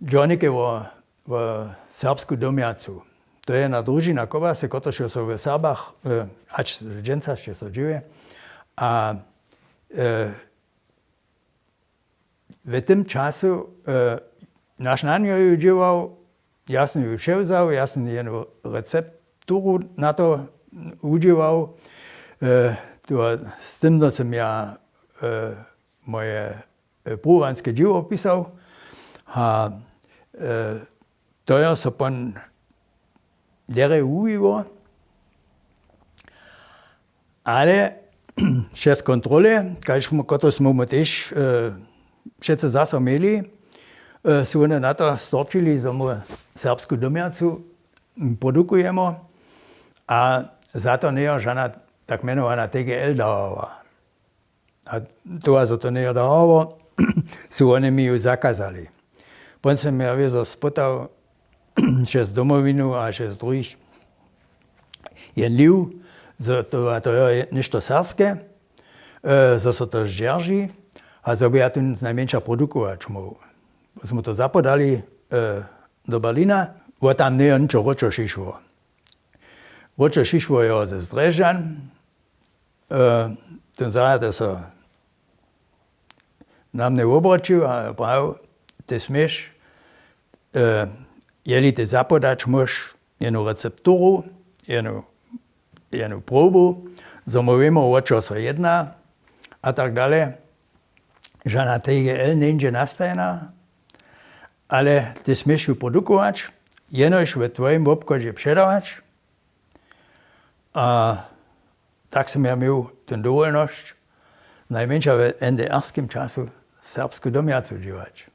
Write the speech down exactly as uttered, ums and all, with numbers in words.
Dźornike wo, wo serbsku domjacu. To je jedna družina kobasy, kotraž jo so w Serbach, e, hač dźensa sće so dźěłe. A e, w tym času e, naš nan jo ju dźěłał, ja sym ju přewzał, ja sym jednu recepturu na to wudźěłał. E, to, z tym no sym ja e, moje e, pruwowanske dźěło pisał. A e, to jo so pon derje wuwiło. Ale přez kontrole, kaž smo, kotrež smo mu tež e, přece zaso měli, e, su wone na to storčili, zo mu serbsku domjacu produkujemo. A za to njejo žana tak mjenowana T G L dawała. A to, a zo to njejo dawało, su wone mi ju zakazali. Pon sym ja wězo spytał přez Domowinu a přez druhich, je liw, zo to, a to je něšto serbske, e, zo so to zdźerži, a zo by ja tu znajmjeńša produkować móhł. Smo to zapodali e, do Berlina, wo tam njejo ničo wróćo přišło. Wróćo přišło jo ze Drježdźan, e, ten zarjad so na mnje wobroćił a prajił, ty směš, e, jeli ty zapodać móš jednu recepturu, jednu, jednu probu, zo my wěmo, wo čeho so jedna, a tak dale, žana T G L njeńdźe nastajena, ale ty směš ju produkować, jenož w twojim wobchodźe předawać. A tak sym ja měł ten dowolnosć, najmjeńša w N D R-skim času, serbsku domjacu dźěłać.